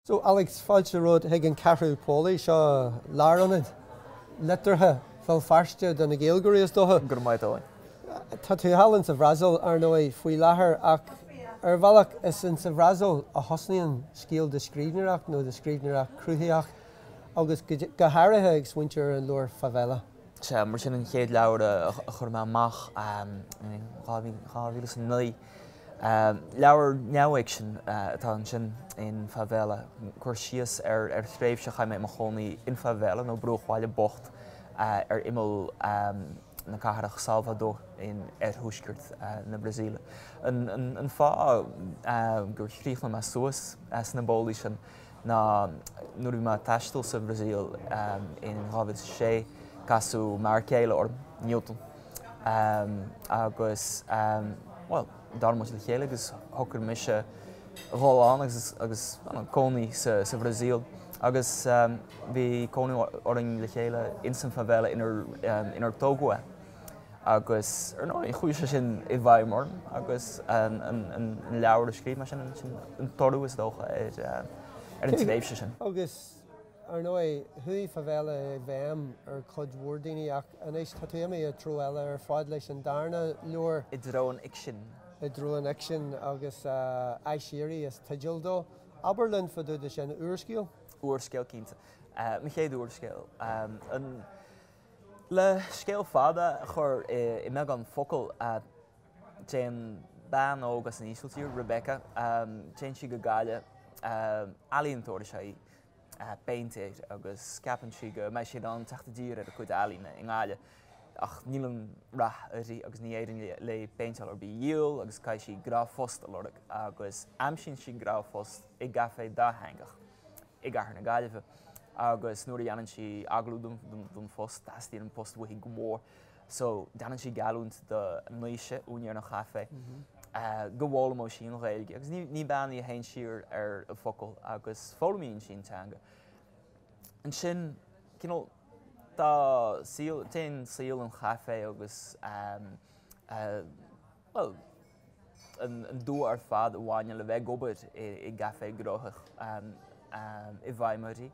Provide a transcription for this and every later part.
So, Alex, fáilte romhat chuig an Ceathrú Póilí, seo lárionad liteartha Bhéal Feirste do na Gaeilgeoirí, is dócha. Go raibh maith agat. Tá tú thall insa Bhrasaíl, ar ndóigh, faoi láthair ach ar bhealach is insa Bhrasaíl a thosnaíonn scéal do scríbhneoireacht nó do scríbhneoireacht cruthaitheach agus go háirithe ag smaointiú ar an leabhar Favela. Sea, mar sin an chéad leabhar a chuir mé amach in 2009. Leabhar neamhfhicsin atá ansin in Favela, cur síos ar thréimhse a chaith mé i mo chónaí in favela, nó bruachbhaile bocht, ar imeall na cathrach Salvador in oirthuaisceart na Brasaíle. An fáth gur chríochnaigh mé suas sna bólaí sin ná nuair a bhí mé ag taisteal sa Bhrasaíl in 2006, casadh m'fhear céile orm, Newton, agus, bhuel, d'fhan muid le chéile agus shocraigh mise dhul ann agus agus cónaí sa sa Bhrasaíl agus bhí cónaí orainn le chéile ins an favela inar inar tógadh é agus ar ndóigh chuaigh sé sin i bhfeidhm orm agus an an an leabhar a scríobh mé sin sin an toradh is dócha ar ar an tréimhse sin. Agus ar ndóigh chuaigh favela i bhfeidhm ar chuid mhór daoine ach anois tá tú imithe i dtreo eile ar fad leis an darna leabhar. I dtreo an fhicsin. I dtreo an fhicsin agus Aiséirí is teideal dó. Abair linn fá dtaobh de sin. Úrscéal? Úrscéal cinnte. Mo chéad úrscéal. An Le scéal fada a chur i mbeagán focal, téann bean óg as an Ísiltír, Rebecca, téann sí go Gaillimh, ealaíontóir is ea í, péintéir, agus ceapann sí go mbeidh sí in ann teacht i dtír ar a cuid ealaíne i nGaillimh. Ach níl an rath uirthi agus ní éiríonn léi péinteáil ar bith a dhíol agus caithfidh sí gnáthphost a lorg agus aimsíonn sí gnáthphost i gcaifé dátheangach i gcathair na Gaillimhe agus nuair a dhéanann sí agallamh don phost, teastaíonn an post uaithi go mór so déanann sí geallúint do Naoise, úinéir an chaifé, go bhfoghlaimeoidh sí an Ghaeilge agus ní bean í a théann siar ar a focal agus foghlaimíonn sí an teanga. Ansin, cineál, tá saol, téann saol an chaifé agus, bhuel, an dua ar fad a bhaineann le bheith ag obair i gcaifé gnóthach i bhfeidhm uirthi.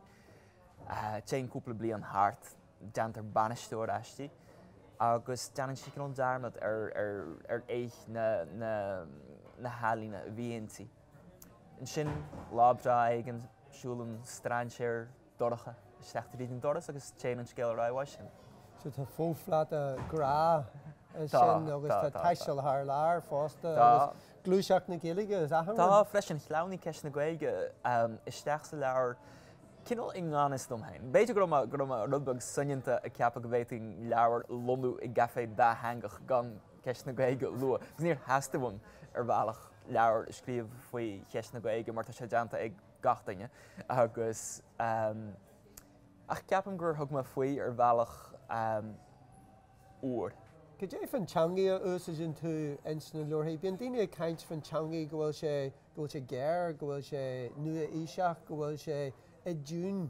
Téann cúpla bliain thart, déantar bainisteoir aisti agus déanann sí cineál dearmad ar fhéith na healaíne a bhí inti. Ansin, lá breá éigin, siúlann strainséir dorcha isteach tríd an doras agus téann an scéal ar aghaidh uaidh sin. So tá fo-phlota grá ansin agus tá taisteal thar lear fosta agus gluaiseacht na Gaeilge is achan rud. Tá freisin, shleamhnaigh ceist na Gaeilge isteach sa leabhar cineál i ngan fhios dom féin. B'fhéidir go raibh mé go raibh mé rud beag soineanta ag ceapadh go bhféadfainn leabhar a lonnú i gcaifé dátheangach gan ceist na Gaeilge a lua agus níor theastaigh uaim ar bhealach leabhar a scríobh faoi cheist na Gaeilge mar tá sé déanta ag gach duine agus ach ceapaim gur thug mé faoi ar bhealach úr. Cad é fán teangaidh a úsáideann tú ins na leabharthaí? Bíonn daoine ag caint fán teangaidh go bhfuil sé, go bhfuil sé géar, go bhfuil sé nua-aoiseach, go bhfuil sé i dtiún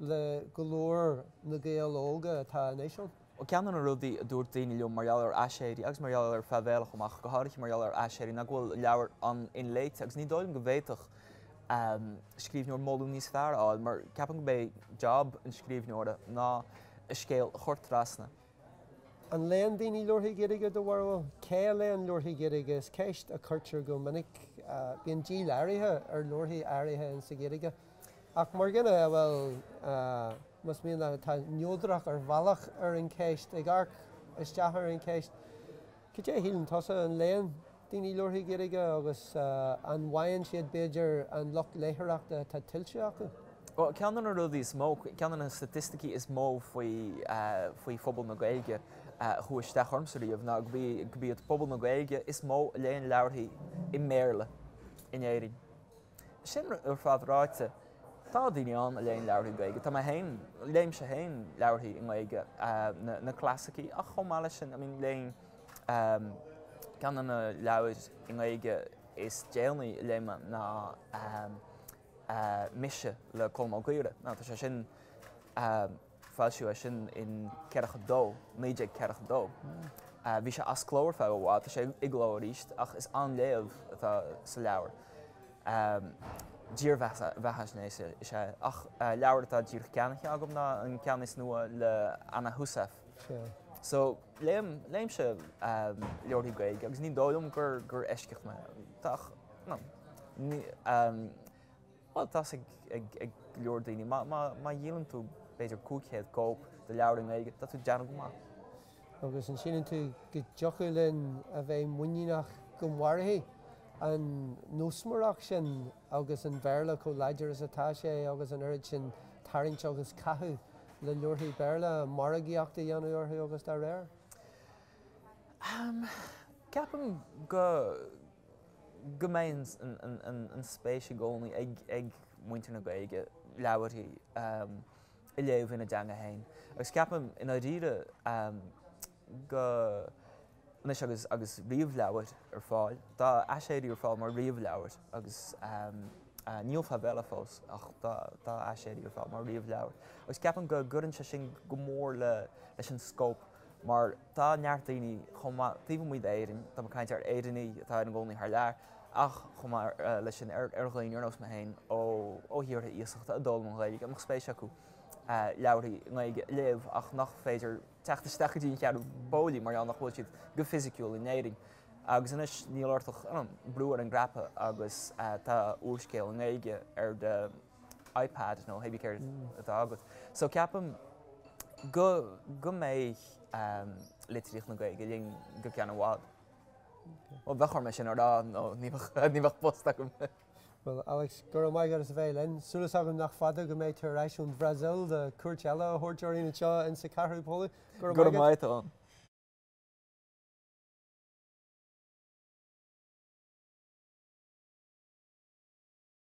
le go leor na Gaeil óga atá anois ann. Bhuel, ceann de na rudaí a dúirt daoine liom mar gheall ar Aiséirí, agus mar gheall ar Favela chomh maith, ach go háirithe mar gheall ar Aiséirí, ná go bhfuil an leabhar an-inléite agus ní dóigh liom go bhféadfadh scríbhneoir moladh níos fearr a fháil mar ceapaim gurb é job an scríbhneora ná a scéal a chur trasna. An léann daoine leabharthaí Gaeilge, do bharúil? Cé a léann leabharthaí Gaeilge? Is ceist a cuirtear go minic. Bíonn díol áirithe ar leabharthaí áirithe insa Ghaeilge. Ach mar dhuine a bhfuil, más mian leat, atá neodrach ar bhealach ar an cheist, ag amharc isteach ar an cheist, cad é a shíleann tusa, an léann daoine leabharthaí Gaeilge agus an bhfaigheann siad, b'fhéidir, an lucht léitheoireachta atá tuillte acu? Bhuel, ceann de na rudaí is mó, ceann de na staitisticí is mó faoi, faoi phobal na Gaeilge a chuaigh isteach ormsa riamh ná gurb iad pobal na Gaeilge is mó a léann leabharthaí i mBéarla in Éirinn. Sin ar fad ráite, tá daoine ann a léann leabharthaí Gaeilge. Tá mé féin, léimse féin leabharthaí i nGaeilge, na clasaicí, ach chomh maith leis sin, I mean, léim ceann de na leabhair i nGaeilge is déanaí a léigh mé ná Mise le Colm Ó Gaora. Now, tá sé sin, Foilsíodh é sin in 42, 1942. Bhí sé as cló ar feadh i bhfad, tá sé i gcló arís, ach is an-léamh atá sa leabhar. Dírbheathaisnéis is ea é, ach leabhar atá díreach ceannaithe agam ná an ceann is nua le Anna Heussaff. So, léim, léimse leabharthaí Gaeilge agus ní dóigh liom gur, gur eisceacht mé. Tá ach, no, ní, bhuel, tá a fhios ag, ag, ag go leor daoine, má, má, má dhíolann tú b'fhéidir 500 cóip de leabhar i nGaeilge, tá tú ag déanamh go maith. Agus an síleann tú go dtiocfadh linn a bheith muiníneach go mairfidh an nósmaireacht sin agus an Béarla chomh láidir is atá sé agus an oiread sin tarraingt agus caitheamh le leabharthaí Béarla, margaíocht a dhéanamh orthu agus dá réir? Ceapaim go go mbeidh an spéis i gcónaí ag muintir na Gaeilge leabharthaí a léamh ina dteanga féin. Agus ceapaim i ndáiríre go, anois agus agus ríomhleabhair ar fáil, tá Aiséirí ar fáil mar ríomhleabhar agus níl Favela fós ach tá tá Aiséirí ar fáil mar ríomhleabhar. Agus ceapaim go gcuireann sé sin go mór le leis an scóip mar tá neart daoine chomh maith taobh amuigh d'Éirinn, tá mé ag caint ar Éireannaigh atá ina gcónaí thar lear, ach chomh maith leis sin ar dhaoine ar nós mé féin ó thíortha iasachta a d'fhoghlaim an Ghaeilge, a mbeadh spéis acu leabharthaí i nGaeilge a léamh ach nach féidir teacht isteach go dtí an cheathrú póilí mar gheall nach bhfuil siad go fisiciúil in Éirinn. Agus anois níl ort ach brú ar an gcnaipe agus tá úrscéal i nGaeilge ar do iPad nó hébí céard atá agat. So ceapaim go go mbeidh litríocht na Gaeilge linn go ceann i bhfad. Bhuel, bheadh orm é sin a rá nó ní bheadh post agam. Bhuel, Alex, go raibh maith agat as a bheith linn. Súil agam nach fada go mbeidh tú ar ais ón Bhrasaíl le cuairt eile a thabhairt orainn anseo in sa Cheathrú Póilí. Go raibh maith agat.